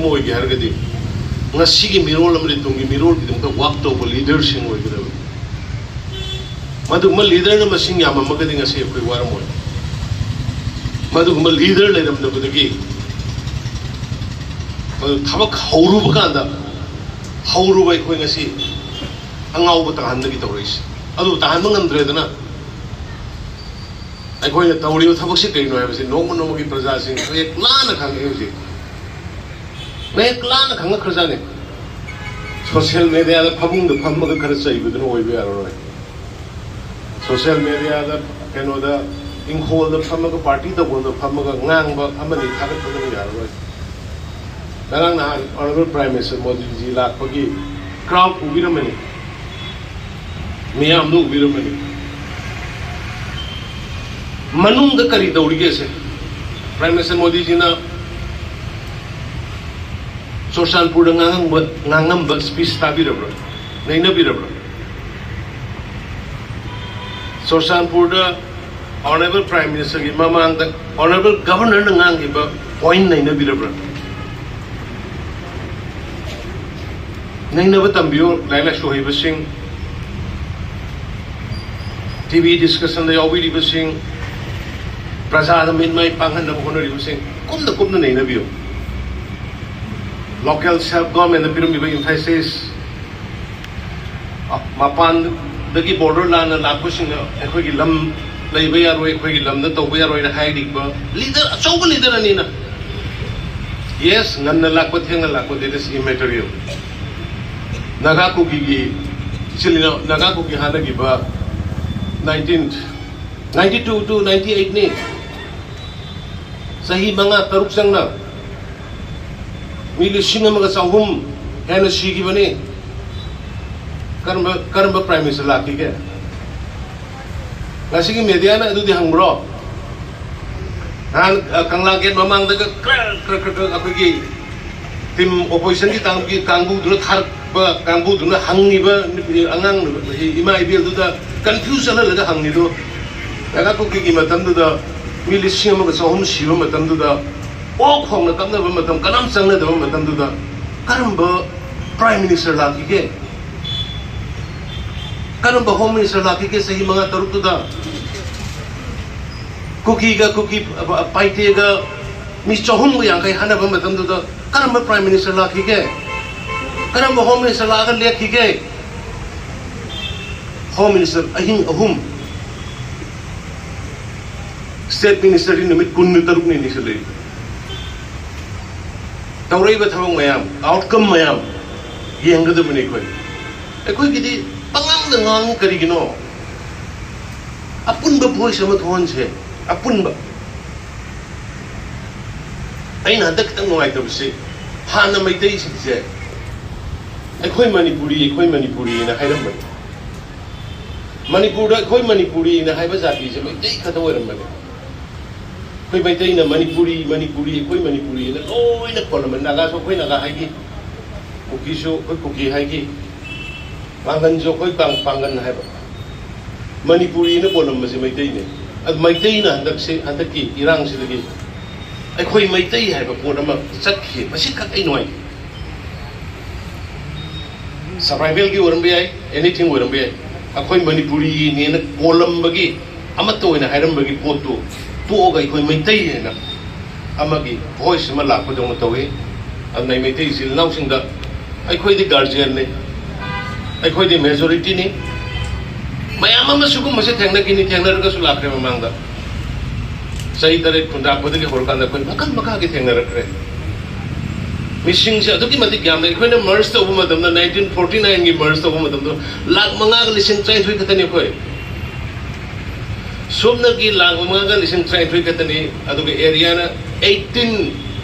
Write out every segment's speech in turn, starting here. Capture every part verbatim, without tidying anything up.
ꯑꯣꯏꯒꯦ ꯍꯥꯏꯔꯒꯗꯤ ꯉꯁꯤꯒꯤ ꯃꯤꯔꯣꯜ ꯑꯃꯗꯤ ꯇꯨꯡꯒꯤ ꯃꯤꯔꯣꯜꯒꯤꯗꯃꯛꯇ ꯋꯥꯛ ꯇꯧꯕ ꯂꯤꯗꯔꯁꯤꯡ ꯑꯣꯏꯒꯗꯕꯅꯤ꯫ ꯃꯗꯨꯒꯨꯝꯕ ꯂꯤꯗꯔꯅ ꯃꯁꯤꯡ ꯌꯥꯝꯃꯝꯃꯒꯗꯤ ꯉꯁꯤ ꯑꯩꯈꯣꯏ ꯋꯥꯔꯝꯃꯣꯏ꯫ ꯃꯗꯨꯒꯨꯝꯕ ꯂꯤꯗꯔ ꯂꯩꯔꯝꯗꯕꯗꯒꯤ ꯃꯗꯨ ꯊꯕꯛ ꯍꯧꯔꯨꯕ ꯀꯥꯟꯗ ꯍꯧꯔꯨꯕ ꯑꯩꯈꯣꯏ ꯉꯁꯤ ꯑꯉꯥꯎꯕ ꯇꯥꯍꯟꯗꯒꯤ ꯇꯧꯔꯛꯏꯁꯦ꯫ ꯑꯗꯨ ꯇꯥꯍꯟꯕ ꯉꯝꯗ꯭ꯔꯦꯗꯅ ꯑꯩꯈꯣꯏꯅ ꯇꯧꯔꯤꯕ ꯊꯕꯛꯁꯤ ꯀꯩꯅꯣ ꯍꯥꯏꯕꯁꯤ ꯅꯣꯡꯃ ꯅꯣꯡꯃꯒꯤ ꯄ꯭ꯔꯖꯥꯁꯤꯡ ꯃꯌꯦꯛ ꯂꯥꯅ ꯈꯪꯉꯦ ꯍꯧꯖꯤꯛ꯫ ꯃꯌꯦꯛ ꯂꯥꯅ ꯈꯪꯉꯛꯈ꯭ꯔꯖꯥꯠꯅꯤ꯫ ꯁꯣꯁꯤꯌꯦꯜ ꯃꯦꯗꯤꯌꯥꯗ ꯐꯃꯨꯡꯗ ꯐꯝꯃꯒ ꯈꯔ ꯆꯩꯕꯗꯨꯅ ꯑꯣꯏꯕ ꯌꯥꯔꯔꯣꯏ꯫ ꯁꯣꯁꯤꯌꯦꯜ ꯃꯦꯗꯤꯌꯥꯗ, ꯀꯩꯅꯣꯗ, ꯏꯪꯈꯣꯜꯗ ꯐꯝꯃꯒ, ꯄꯥꯔꯇꯤ ꯇꯧꯐꯝꯗ ꯐꯝꯃꯒ ꯉꯥꯡꯕ ꯑꯃꯅꯤ ꯊꯥꯒꯠꯄꯗꯨꯅ ꯌꯥꯔꯔꯣꯏ꯫ ꯉꯔꯥꯡ ꯅꯍꯥꯟ ꯑꯣꯅꯔꯦꯕꯜ ꯄ꯭ꯔꯥꯏꯝ ꯃꯤꯅꯤꯁꯇꯔ ꯃꯣꯗꯤꯖꯤ ꯂꯥꯛꯄꯒꯤ ꯀ꯭ꯔꯥꯎꯗ ꯎꯕꯤꯔꯝꯃꯅꯤ, ꯃꯤꯌꯥꯝꯗꯣ ꯎꯕꯤꯔꯝꯃꯅꯤ꯫ ꯃꯅꯨꯡꯗ ꯀꯔꯤ ꯇꯧꯔꯤꯒꯦꯁꯦ? ꯄ꯭ꯔꯥꯏꯝ ꯃꯤꯅꯤꯁꯇꯔ ꯃꯣꯗꯤꯖꯤꯅ ꯆꯨꯔꯆꯥꯟꯄꯨꯔꯗ ꯉꯥꯡꯉꯝꯕ, ꯉꯥꯡꯉꯝꯕ ꯁ꯭ꯄꯤꯆ ꯇꯥꯕꯤꯔꯕ꯭ꯔꯥ? ꯅꯩꯅꯕꯤꯔꯕ꯭ꯔꯥ? ꯆꯨꯔꯆꯥꯟꯄꯨꯔꯗ ꯑꯣꯅꯔꯦꯕꯜ ꯄ꯭ꯔꯥꯏꯝ ꯃꯤꯅꯤꯁꯇꯔꯒꯤ ꯃꯃꯥꯡꯗ ꯑꯣꯅꯔꯦꯕꯜ ꯒꯚꯔꯅꯔꯅ ꯉꯥꯡꯈꯤꯕ ꯄꯣꯏꯟ ꯅꯩꯅꯕꯤꯔꯕ꯭ꯔꯥ? ꯅꯩꯅꯕ ꯇꯝꯕꯤꯌꯨ, ꯂꯥꯏꯔꯤꯛ ꯂꯥꯏꯁꯨ ꯍꯩꯕꯁꯤꯡ, ꯇꯤ ꯚꯤ ꯗꯤꯁꯀꯁꯟꯗ ꯌꯥꯎꯕꯤꯔꯤꯕꯁꯤꯡ, ꯄ꯭ꯔꯖꯥꯗ ꯃꯤꯠ ꯃꯥꯏ ꯄꯥꯡꯍꯟꯅꯕ ꯍꯣꯠꯅꯔꯤꯕꯁꯤꯡ, ꯀꯨꯞꯅ ꯀꯨꯞꯅ ꯅꯩꯅꯕꯤꯌꯨ꯫ ꯂꯣꯀꯦꯜ ꯁꯦꯜꯐ ꯒꯣꯚꯔꯟꯃꯦꯟꯗ ꯄꯤꯔꯝꯃꯤꯕ ꯏꯝꯐꯦꯁꯤꯁ, ꯃꯄꯥꯟꯗꯒꯤ ꯕꯣꯔꯗꯔ ꯂꯥꯟꯅ ꯂꯥꯛꯄꯁꯤꯡꯅ ꯑꯩꯈꯣꯏꯒꯤ ꯂꯝ ꯂꯩꯕ ꯌꯥꯔꯣꯏ, ꯑꯩꯈꯣꯏꯒꯤ ꯂꯝꯗ ꯇꯧꯕ ꯌꯥꯔꯣꯏꯅ ꯍꯥꯏꯔꯤꯕ ꯂꯤꯗꯔ, ꯑꯆꯧꯕ ꯂꯤꯗꯔ ꯑꯅꯤꯅ꯫ ꯌꯦꯁ, ꯉꯟꯅ ꯂꯥꯛꯄ, ꯊꯦꯡꯅ ꯂꯥꯛꯄ, that is immaterial. ꯅꯥꯒꯥ ꯀꯨꯀꯤꯒꯤ ꯏꯆꯤꯜ ꯏꯅꯥꯎ, ꯅꯥꯒꯥ ꯀꯨꯀꯤ ꯍꯥꯠꯅꯈꯤꯕ nineteen ninety two to ninety eight ꯅꯤ꯫ ꯆꯍꯤ ꯃꯉꯥ ꯇꯔꯨꯛ ꯆꯪꯅ ꯃꯤ ꯂꯤꯁꯤꯡ ꯑꯃꯒ ꯆꯍꯨꯝ ꯍꯦꯟꯅ ꯁꯤꯈꯤꯕꯅꯤ꯫ ꯀꯔꯝꯕ, ꯀꯔꯝꯕ ꯄ꯭ꯔꯥꯏꯝ ꯃꯤꯅꯤꯁꯇꯔ ꯂꯥꯛꯈꯤꯒꯦ? ꯉꯁꯤꯒꯤ ꯃꯦꯗꯤꯌꯥꯅ ꯑꯗꯨꯗꯤ ꯍꯪꯕ꯭ꯔꯣ? ꯅꯍꯥꯟ, ꯑ, ꯀꯪꯂꯥ ꯒꯦꯠ ꯃꯃꯥꯡꯗꯒ ꯀ꯭ꯔꯛ, ꯀ꯭ꯔꯛ, ꯀ꯭ꯔꯛ, ꯀ꯭ꯔꯛ ꯑꯩꯈꯣꯏꯒꯤ ꯇꯤꯝ ꯑꯣꯄꯣꯖꯤꯁꯟꯒꯤ ꯀꯥꯡꯕꯨꯒꯤ, ꯀꯥꯡꯕꯨꯗꯨꯅ ꯊꯥꯔꯛꯄ ꯀꯥꯡꯕꯨꯗꯨꯅ ꯍꯪꯉꯤꯕ ꯅꯨꯄꯤ, ꯑꯉꯥꯡ, ꯏꯃꯥ ꯏꯕꯦꯜꯗꯨꯗ ꯀꯟꯐ꯭ꯌꯨꯁ ꯆꯠꯍꯜꯂꯒ ꯍꯪꯉꯤꯗꯣ, ꯅꯥꯒꯥ ꯀꯨꯀꯤꯒꯤ ꯃꯇꯝꯗꯨꯗ ꯃꯤ ꯂꯤꯁꯤꯡ ꯑꯃꯒ ꯆꯍꯨꯝ ꯁꯤꯕ ꯃꯇꯝꯗꯨꯗ ꯑꯣꯛ ꯈꯣꯡꯅ ꯀꯞꯅꯕ ꯃꯇꯝ, ꯀꯅꯥꯝ ꯆꯪꯅꯗꯕ ꯃꯇꯝꯗꯨꯗ ꯀꯔꯝꯕ Prime Minister ꯂꯥꯛꯈꯤꯒꯦ? ꯀꯔꯝꯕ Home Minister ꯂꯥꯛꯈꯤꯒꯦ ꯆꯍꯤ ꯃꯉꯥ ꯇꯔꯨꯛꯇꯨꯗ? ꯀꯨꯀꯤꯒ ꯀꯨꯀꯤ, ꯑ, ꯄꯥꯏꯇꯦꯒ ꯃꯤ ꯆꯍꯨꯝꯒ ꯌꯥꯡꯈꯩ ꯍꯥꯠꯅꯕ ꯃꯇꯝꯗꯨꯗ ꯀꯔꯝꯕ Prime Minister ꯂꯥꯛꯈꯤꯒꯦ? ꯀꯔꯝꯕ Home Minister ꯂꯥꯛꯑꯒ ꯂꯦꯞꯈꯤꯒꯦ? Home Minister ꯑꯍꯤꯡ ꯑꯍꯨꯝ, State Ministerꯗꯤ ꯅꯨꯃꯤꯠ ꯀꯨꯟꯇꯔꯨꯛꯅꯤ ꯂꯩꯁꯜꯂꯛꯏ꯫ ꯇꯧꯔꯛꯏꯕ ꯊꯕꯛ ꯃꯌꯥꯝ, outcome ꯃꯌꯥꯝ ꯌꯦꯡꯒꯗꯕꯅꯤ ꯑꯩꯈꯣꯏ꯫ ꯑꯩꯈꯣꯏꯒꯤꯗꯤ ꯄꯉꯥꯡꯗ ꯉꯥꯡꯉꯤ꯫ ꯀꯔꯤꯒꯤꯅꯣ? ꯑꯄꯨꯟꯕ voice ꯑꯃ ꯊꯣꯛꯍꯟꯁꯦ꯫ ꯑꯄꯨꯟꯕ꯫ ꯑꯩꯅ ꯍꯟꯗꯛ ꯈꯤꯇꯪ ꯅꯨꯡꯉꯥꯏꯇꯕꯁꯤ, ꯍꯥꯟꯅ ꯃꯩꯇꯩꯁꯤꯡꯁꯦ "ꯑꯩꯈꯣꯏ ꯃꯅꯤꯄꯨꯔꯤ, ꯑꯩꯈꯣꯏ ꯃꯅꯤꯄꯨꯔꯤꯅ" ꯍꯥꯏꯔꯝꯕꯅꯤ꯫ ꯃꯅꯤꯄꯨꯔꯗ "ꯑꯩꯈꯣꯏ ꯃꯅꯤꯄꯨꯔꯤꯅ" ꯍꯥꯏꯕ ꯖꯥꯇꯤꯁꯦ ꯃꯩꯇꯩ ꯈꯛꯇ ꯑꯣꯏꯔꯝꯕꯅꯤ꯫ ꯑꯩꯈꯣꯏ ꯃꯩꯇꯩꯅ "ꯃꯅꯤꯄꯨꯔꯤ, ꯃꯅꯤꯄꯨꯔꯤ, ꯑꯩꯈꯣꯏ ꯃꯅꯤꯄꯨꯔꯤꯅ" ꯂꯣꯏꯅ ꯈꯣꯜꯂꯝꯕꯅꯤ꯫ ꯅꯥꯒꯥꯁꯨ "ꯑꯩꯈꯣꯏ ꯅꯥꯒꯥ" ꯍꯥꯏꯈꯤ, ꯀꯨꯀꯤꯁꯨ "ꯑꯩꯈꯣꯏ ꯀꯨꯀꯤ" ꯍꯥꯏꯈꯤ, ꯄꯥꯡꯒꯟꯁꯨ "ꯑꯩꯈꯣꯏ ꯄꯥꯡ-, ꯄꯥꯡꯒꯟ" ꯍꯥꯏꯕ꯫ ꯃꯅꯤꯄꯨꯔꯤꯅ ꯄꯣꯜꯂꯝꯕꯁꯦ ꯃꯩꯇꯩꯅꯦ꯫ ꯑꯗꯨ ꯃꯩꯇꯩꯅ ꯍꯟꯗꯛꯁꯦ, ꯍꯟꯗꯛꯀꯤ ꯏꯔꯥꯡꯁꯤꯗꯒꯤ "ꯑꯩꯈꯣꯏ ꯃꯩꯇꯩ" ꯍꯥꯏꯕ ꯄꯣꯠ ꯑꯃ ꯆꯠꯈꯤ꯫ ꯃꯁꯤꯈꯛ ꯑꯩ ꯅꯨꯡꯉꯥꯏꯇꯦ꯫ Survivalꯒꯤ ꯑꯣꯏꯔꯝꯕ ꯌꯥꯏ, anything ꯑꯣꯏꯔꯝꯕ ꯌꯥꯏ꯫ "ꯑꯩꯈꯣꯏ ꯃꯅꯤꯄꯨꯔꯤꯅꯦꯅ" ꯀꯣꯜꯂꯝꯕꯒꯤ, ꯑꯃꯠꯇ ꯑꯣꯏꯅ ꯍꯥꯏꯔꯝꯕꯒꯤ ꯄꯣꯠꯇꯨ ꯇꯣꯛꯑꯒ "ꯑꯩꯈꯣꯏ ꯃꯩꯇꯩ" ꯍꯥꯏꯅ ꯑꯃꯒꯤ voice ꯑꯃ ꯂꯥꯛꯄꯗꯧꯅ ꯇꯧꯏ꯫ ꯑꯗꯨꯅ ꯑꯩ ꯃꯩꯇꯩ ꯏꯆꯤꯜ ꯏꯅꯥꯎꯁꯤꯡꯗ, ꯑꯩꯈꯣꯏꯗꯤ guardianꯅꯤ, ꯑꯩꯈꯣꯏꯗꯤ majorityꯅꯤ꯫ ꯃꯌꯥꯝ ꯑꯃ ꯁꯤꯒꯨꯝꯕꯁꯦ ꯊꯦꯡꯅꯈꯤꯅꯤ, ꯊꯦꯡꯅꯔꯒꯁꯨ ꯂꯥꯛꯈ꯭ꯔꯦ ꯃꯃꯥꯡꯗ꯫ ꯆꯍꯤ ꯇꯔꯦꯠ ꯈꯨꯟꯇꯥꯛꯄꯗꯒꯤ ꯍꯧꯔꯀꯥꯟꯗ ꯑꯩꯈꯣꯏ ꯃꯈꯜ ꯃꯈꯥꯒꯤ ꯊꯦꯡꯅꯔꯛꯈ꯭ꯔꯦ꯫ ꯃꯤꯁꯤꯡꯁꯦ ꯑꯗꯨꯛꯀꯤ ꯃꯇꯤꯛ ꯌꯥꯝꯅ꯫ ꯑꯩꯈꯣꯏꯅ merge ꯇꯧꯕ ꯃꯇꯝꯗ, nineteen forty nineꯒꯤ merge ꯇꯧꯕ ꯃꯇꯝꯗ, ꯂꯥꯛ ꯃꯉꯥꯒ ꯂꯤꯁꯤꯡ ꯇꯔꯥꯅꯤꯊꯣꯏ ꯈꯛꯇꯅꯤ ꯑꯩꯈꯣꯏ꯫ ꯁꯣꯝꯅꯒꯤ ꯂꯥꯛ ꯃꯉꯥꯒ ꯂꯤꯁꯤꯡ ꯇꯔꯥꯅꯤꯊꯣꯏ ꯈꯛꯇꯅꯤ, ꯑꯗꯨꯒ areaꯅ eighteen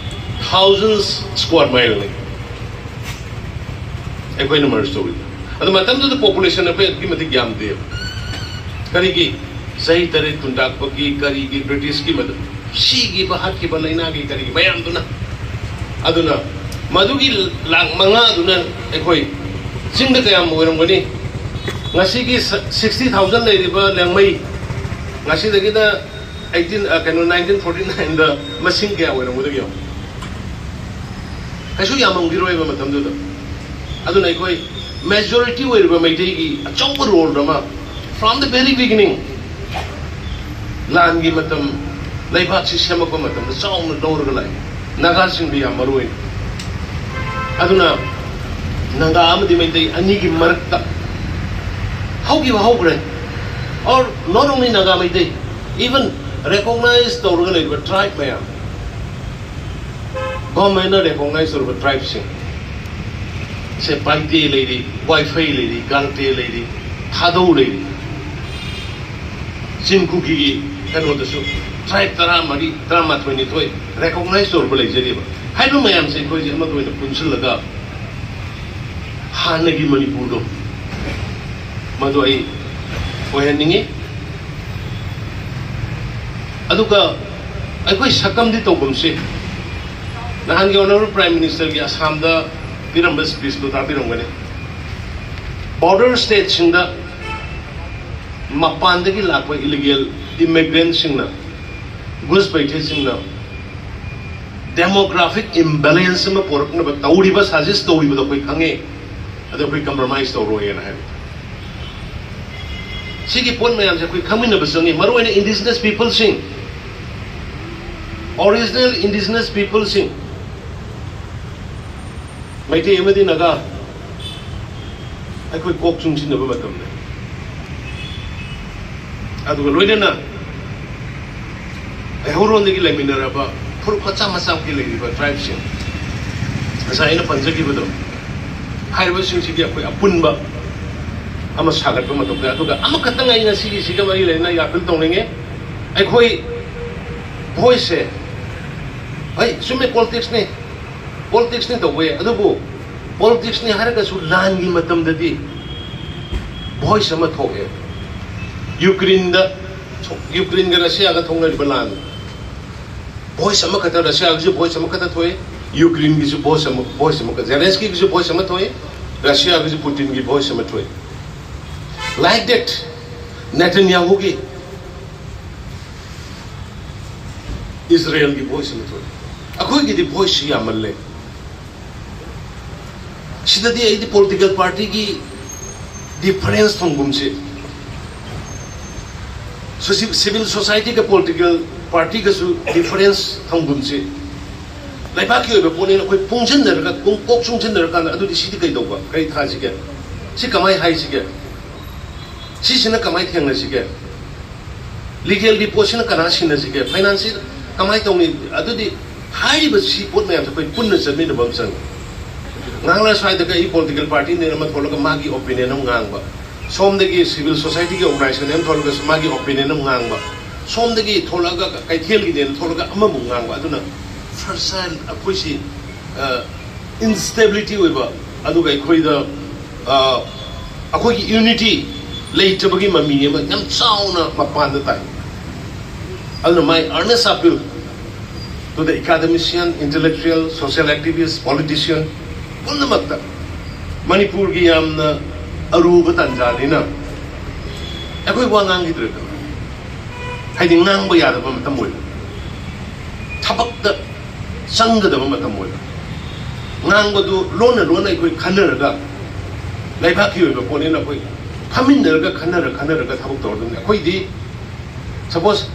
thousand square mileꯅꯤ ꯑꯩꯈꯣꯏꯅ merge ꯇꯧꯔꯤꯗꯣ꯫ ꯑꯗꯨ ꯃꯇꯝꯗꯨꯗ population ꯑꯩꯈꯣꯏ ꯑꯗꯨꯛꯀꯤ ꯃꯇꯤꯛ ꯌꯥꯝꯗꯦꯕ꯫ ꯀꯔꯤꯒꯤ? ꯆꯍꯤ ꯇꯔꯦꯠ ꯈꯨꯟꯇꯥꯛꯄꯒꯤ, ꯀꯔꯤꯒꯤ, Britishꯀꯤ ꯃꯇꯝ, ꯁꯤꯈꯤꯕ, ꯍꯥꯠꯈꯤꯕ, ꯂꯥꯏꯅꯥꯒꯤ, ꯀꯔꯤꯒꯤ ꯃꯌꯥꯝꯗꯨꯅ꯫ ꯑꯗꯨꯅ ꯃꯗꯨꯒꯤ ꯂꯥꯛ ꯃꯉꯥꯗꯨꯅ ꯑꯩꯈꯣꯏ ꯆꯤꯡꯗ ꯀꯌꯥꯝ ꯑꯣꯏꯔꯝꯒꯅꯤ? ꯉꯁꯤꯒꯤ ꯁ-, sixty thousand ꯂꯩꯔꯤꯕ ꯂꯤꯌꯥꯡꯃꯩ, ꯉꯁꯤꯗꯒꯤꯅ ꯑꯩꯠꯇꯤꯟ ꯀꯩꯅꯣ ꯅꯥꯏꯟꯇꯤꯟ ꯐꯣꯔꯇꯤ ꯅꯥꯏꯟꯗ ꯃꯁꯤꯡ ꯀꯌꯥ ꯑꯣꯏꯔꯝꯒꯗꯒꯦ? ꯀꯩꯁꯨ ꯌꯥꯝꯃꯝꯈꯤꯔꯣꯏꯕ ꯃꯇꯝꯗꯨꯗ꯫ ꯑꯗꯨꯅ ꯑꯩꯈꯣꯏ ꯃꯦꯖꯣꯔꯤꯇꯤ ꯑꯣꯏꯔꯤꯕ ꯃꯩꯇꯩꯒꯤ ꯑꯆꯧꯕ ꯔꯣꯜ ꯑꯃ from the very beginning, ꯂꯥꯟꯒꯤ ꯃꯇꯝ, ꯂꯩꯕꯥꯛꯁꯤ ꯁꯦꯝꯃꯛꯄ ꯃꯇꯝꯗ ꯆꯥꯎꯅ ꯂꯧꯔꯒ ꯂꯥꯛꯏ꯫ ꯅꯥꯒꯥꯁꯤꯡꯗꯤ ꯌꯥꯝ ꯃꯔꯨ ꯑꯣꯏ꯫ ꯑꯗꯨꯅ ꯅꯥꯒꯥ ꯑꯃꯗꯤ ꯃꯩꯇꯩ ꯑꯅꯤꯒꯤ ꯃꯔꯛꯇ ꯍꯧꯈꯤꯕ ꯍꯧꯈ꯭ꯔꯦ꯫ Or not only Naga Meitei, even recognize ꯇꯧꯔꯒ ꯂꯩꯔꯤꯕ ꯇ꯭ꯔꯥꯏꯕ ꯃꯌꯥꯝ, ꯒꯣꯔꯃꯦꯟꯅ ꯔꯦꯀꯣꯛꯅꯥꯏꯖ ꯇꯧꯔꯕ ꯇ꯭ꯔꯥꯏꯕꯁꯤꯡ ꯁꯦ ꯄꯥꯏꯇꯦ ꯂꯩꯔꯤ, ꯋꯥꯏꯐꯩ ꯂꯩꯔꯤ, ꯒꯥꯡꯇꯦ ꯂꯩꯔꯤ, ꯊꯥꯗꯧ ꯂꯩꯔꯤ꯫ ꯆꯤꯟ ꯀꯨꯀꯤꯒꯤ ꯀꯩꯅꯣꯗꯁꯨ ꯇ꯭ꯔꯥꯏꯕ ꯇꯔꯥꯃꯔꯤ, ꯇꯔꯥꯃꯥꯊꯣꯏ, ꯅꯤꯊꯣꯏ ꯔꯦꯀꯣꯛꯅꯥꯏꯖ ꯇꯧꯔꯕ ꯂꯩꯖꯔꯤꯕ꯫ ꯍꯥꯏꯔꯤꯕ ꯃꯌꯥꯝꯁꯦ ꯑꯩꯈꯣꯏꯁꯦ ꯑꯃꯠꯇ ꯑꯣꯏꯅ ꯄꯨꯟꯁꯤꯜꯂꯒ ꯍꯥꯟꯅꯒꯤ ꯃꯅꯤꯄꯨꯔꯗꯣ ꯃꯗꯨ ꯑꯩ ꯑꯣꯏꯍꯟꯅꯤꯡꯉꯤ꯫ ꯑꯗꯨꯒ ꯑꯩꯈꯣꯏ ꯁꯛꯀꯝꯗꯤ ꯇꯧꯐꯝꯁꯤ ꯅꯍꯥꯟꯒꯤ ꯑꯣꯅꯔꯦꯕꯜ ꯄ꯭ꯔꯥꯏꯝ ꯃꯤꯅꯤꯁꯇꯔꯒꯤ ꯑꯁꯥꯝꯗ ꯄꯤꯔꯝꯕ ꯁ꯭ꯄꯤꯆꯇꯨ ꯇꯥꯕꯤꯔꯝꯒꯅꯤ꯫ ꯕꯣꯔꯗꯔ ꯁ꯭ꯇꯦꯠꯁꯤꯡꯗ ꯃꯄꯥꯟꯗꯒꯤ ꯂꯥꯛꯄ ꯏꯂꯤꯒꯦꯜ ꯏꯃꯤꯒ꯭ꯔꯦꯟꯁꯤꯡꯅ, ꯒꯨꯁ ꯄꯩꯊꯦꯁꯤꯡꯅ ꯗꯦꯃꯣꯒ꯭ꯔꯥꯐꯤꯛ ꯏꯝꯕꯦꯂꯦꯟꯁ ꯑꯃ ꯄꯨꯔꯛꯅꯕ ꯇꯧꯔꯤꯕ, ꯁꯖꯦꯁ ꯇꯧꯔꯤꯕꯗꯣ ꯑꯩꯈꯣꯏ ꯈꯪꯉꯦ꯫ ꯑꯗꯣ ꯑꯩꯈꯣꯏ ꯀꯝꯄ꯭ꯔꯣꯃꯥꯏꯁ ꯇꯧꯔꯣꯏꯅ ꯍꯥꯏꯕ꯫ ꯁꯤꯒꯤ ꯄꯣꯠ ꯃꯌꯥꯝꯁꯦ ꯑꯩꯈꯣꯏ ꯈꯪꯃꯤꯟꯅꯕ ꯆꯪꯉꯤ, ꯃꯔꯨꯑꯣꯏꯅ ꯏꯟꯗꯤꯖꯤꯅꯁ ꯄꯤꯄꯜꯁꯤꯡ, ꯑꯣꯔꯤꯖꯤꯅꯦꯜ ꯏꯟꯗꯤꯖꯤꯅꯁ ꯄꯤꯄꯜꯁꯤꯡ, ꯃꯩꯇꯩ ꯑꯃꯗꯤ ꯅꯥꯒꯥ, ꯑꯩꯈꯣꯏ ꯀꯣꯛ ꯆꯨꯡꯁꯤꯟꯅꯕ ꯃꯇꯝꯗ꯫ ꯑꯗꯨꯒ ꯂꯣꯏꯅꯅ ꯂꯩꯍꯧꯔꯣꯟꯗꯒꯤ ꯂꯩꯃꯤꯟꯅꯔꯕ ꯐꯨꯔꯨꯞ ꯃꯆꯥ ꯃꯆꯥꯒꯤ ꯂꯩꯔꯤꯕ ꯇ꯭ꯔꯥꯏꯕꯁꯤꯡ, ꯉꯁꯥꯏ ꯑꯩꯅ ꯄꯟꯖꯈꯤꯕꯗꯣ, ꯍꯥꯏꯔꯤꯕꯁꯤꯡꯁꯤꯒꯤ ꯑꯩꯈꯣꯏ ꯑꯄꯨꯟꯕ ꯑꯃ ꯁꯥꯒꯠꯄ ꯃꯇꯝꯗ, ꯑꯗꯨꯒ ꯑꯃꯈꯛꯇꯪ ꯑꯩ ꯉꯁꯤꯒꯤꯁꯤꯒ ꯃꯔꯤ ꯂꯩꯅꯅ ꯑꯩ ꯑꯄꯤꯜ ꯇꯧꯅꯤꯡꯉꯦ꯫ ꯑꯩꯈꯣꯏ ꯚꯣꯏꯁꯁꯦ, ꯍꯣꯏ, ꯆꯨꯝꯃꯦ, ꯄꯣꯂꯤꯇꯤꯛꯁꯅꯤ, ꯄꯣꯂꯤꯇꯤꯛꯁꯅꯤ ꯇꯧꯕ ꯌꯥꯏ, ꯑꯗꯨꯕꯨ ꯄꯣꯂꯤꯇꯤꯛꯁꯅꯤ ꯍꯥꯏꯔꯒꯁꯨ ꯂꯥꯟꯒꯤ ꯃꯇꯝꯗꯗꯤ ꯚꯣꯏꯁ ꯑꯃ ꯊꯣꯛꯑꯦ꯫ ꯌꯨꯀ꯭ꯔꯦꯟꯗ, ꯌꯨꯀ꯭ꯔꯦꯟꯒ ꯔꯁꯤꯌꯥꯒ ꯊꯣꯛꯅꯔꯤꯕ ꯂꯥꯟ, ꯚꯣꯏꯁ ꯑꯃꯈꯛꯇ, ꯔꯁꯤꯌꯥꯒꯤꯁꯨ ꯚꯣꯏꯁ ꯑꯃꯈꯛꯇ ꯊꯣꯛꯑꯦ, ꯌꯨꯀ꯭ꯔꯦꯟꯒꯤꯁꯨ ꯚꯣꯏꯁ ꯑꯃ, ꯚꯣꯏꯁ ꯑꯃꯈꯛ, ꯖꯦꯂꯦꯟꯁꯀꯤꯒꯤꯁꯨ ꯚꯣꯏꯁ ꯑꯃ ꯊꯣꯛꯑꯦ, ꯔꯁꯤꯌꯥꯒꯤꯁꯨ ꯄꯨꯇꯤꯟꯒꯤ ꯚꯣꯏꯁ ꯑꯃ ꯊꯣꯛꯑꯦ꯫ Like that, ꯅꯦꯇꯟꯌꯥꯍꯨꯒꯤ ꯏꯁꯔꯥꯌꯦꯜꯒꯤ ꯚꯣꯏꯁ ꯑꯃ ꯊꯣꯛꯑꯦ꯫ ꯑꯩꯈꯣꯏꯒꯤꯗꯤ ꯚꯣꯏꯁꯁꯤ ꯌꯥꯝꯃꯜꯂꯦ꯫ ꯁꯤꯗꯗꯤ ꯑꯩꯗꯤ ꯄꯣꯂꯤꯇꯤꯀꯦꯜ ꯄꯥꯔꯇꯤꯒꯤ ꯗꯤꯐꯔꯦꯟꯁ ꯊꯝꯒꯨꯝꯁꯤ, ꯁꯣꯁꯤ- ꯁꯤꯚꯤꯜ ꯁꯣꯁꯥꯏꯇꯤꯒ ꯄꯣꯂꯤꯇꯤꯀꯦꯜ ꯄꯥꯔꯇꯤꯒꯁꯨ ꯗꯤꯐꯔꯦꯟꯁ ꯊꯝꯒꯨꯝꯁꯤ꯫ ꯂꯩꯕꯥꯛꯀꯤ ꯑꯣꯏꯕ ꯄꯣꯠꯅꯤꯅ ꯑꯩꯈꯣꯏ ꯄꯨꯟꯁꯤꯟꯅꯔꯒ, ꯄꯨꯡ- ꯀꯣꯛ ꯆꯨꯡꯁꯤꯟꯅꯔꯀꯥꯟꯗ, "ꯑꯗꯨꯗꯤ ꯁꯤꯗꯤ ꯀꯩꯗꯧꯕ, ꯀꯔꯤ ꯊꯥꯁꯤꯒꯦ? ꯁꯤ ꯀꯃꯥꯏ ꯍꯥꯏꯁꯤꯒꯦ? ꯁꯤꯁꯤꯅ ꯀꯃꯥꯏ ꯊꯦꯡꯅꯁꯤꯒꯦ? ꯂꯤꯒꯦꯜꯒꯤ ꯄꯣꯠꯁꯤꯅ ꯀꯅꯥ ꯁꯤꯟꯅꯁꯤꯒꯦ? ꯐꯥꯏꯅꯥꯟꯁꯁꯤ ꯀꯃꯥꯏ ꯇꯧꯅꯤ?" ꯑꯗꯨꯗꯤ ꯍꯥꯏꯔꯤꯕ ꯁꯤ ꯄꯣꯠ ꯃꯌꯥꯝꯁꯦ ꯑꯩꯈꯣꯏ ꯄꯨꯟꯅ ꯆꯠꯃꯤꯟꯅꯕ ꯑꯃ ꯆꯪꯉꯤ꯫ ꯉꯥꯡꯅ ꯁ꯭ꯋꯥꯏꯗꯒ ꯑꯩ ꯄꯣꯂꯤꯇꯤꯀꯦꯜ ꯄꯥꯔꯇꯤꯅꯦꯅ ꯑꯃ ꯊꯣꯛꯂꯒ ꯃꯥꯒꯤ ꯑꯣꯄꯤꯅꯤꯌꯟ ꯑꯃ ꯉꯥꯡꯕ, ꯁꯣꯝꯗꯒꯤ ꯁꯤꯚꯤꯜ ꯁꯣꯁꯥꯏꯇꯤꯒꯤ ꯑꯣꯔꯒꯅꯥꯏꯖꯦꯁꯟ ꯑꯃ ꯊꯣꯛꯂꯒꯁꯨ ꯃꯥꯒꯤ ꯑꯣꯄꯤꯅꯤꯌꯟ ꯑꯃ ꯉꯥꯡꯕ, ꯁꯣꯝꯗꯒꯤ ꯊꯣꯛꯂꯛꯑꯒ ꯀꯩꯊꯦꯜꯒꯤꯅꯦꯅ ꯊꯣꯛꯂꯒ ꯑꯃꯃꯨꯛ ꯉꯥꯡꯕ꯫ ꯑꯗꯨꯅ ꯐ꯭ꯔꯁꯥꯏꯜ ꯑꯩꯈꯣꯏꯁꯤ, ꯑ, ꯏꯟꯁꯇꯦꯕꯤꯂꯤꯇꯤ ꯑꯣꯏꯕ, ꯑꯗꯨꯒ ꯑꯩꯈꯣꯏꯗ, ꯑ, ꯑꯩꯈꯣꯏꯒꯤ ꯌꯨꯅꯤꯇꯤ ꯂꯩꯇꯕꯒꯤ ꯃꯃꯤ ꯑꯃ ꯌꯥꯝ ꯆꯥꯎꯅ ꯃꯄꯥꯟꯗ ꯇꯥꯏ꯫ ꯑꯗꯨꯅ my earnest appeal to the academician, intellectual, social activist, politician ꯄꯨꯝꯅꯃꯛꯇ, ꯃꯅꯤꯄꯨꯔꯒꯤ ꯌꯥꯝꯅ ꯑꯔꯨꯕ ꯇꯥꯟꯖꯥꯅꯤꯅ ꯑꯩꯈꯣꯏ ꯋꯥ ꯉꯥꯡꯈꯤꯗ꯭ꯔꯦꯗꯅ꯫ ꯍꯥꯏꯗꯤ ꯉꯥꯡꯕ ꯌꯥꯗꯕ ꯃꯇꯝ ꯑꯣꯏꯕ, ꯊꯕꯛꯇ ꯆꯪꯒꯗꯕ ꯃꯇꯝ ꯑꯣꯏꯕ, ꯉꯥꯡꯕꯗꯨ ꯂꯣꯟꯅ ꯂꯣꯟꯅ ꯑꯩꯈꯣꯏ ꯈꯟꯅꯔꯒ, ꯂꯩꯕꯥꯛꯀꯤ ꯑꯣꯏꯕ ꯄꯣꯠꯅꯤꯅ ꯑꯩꯈꯣꯏ ꯐꯝꯃꯤꯟꯅꯔꯒ ꯈꯟꯅꯔ ꯈꯟꯅꯔꯒ ꯊꯕꯛ ꯇꯧꯔꯗꯕꯅꯤ꯫ ꯑꯩꯈꯣꯏꯗꯤ ꯁꯄꯣꯁ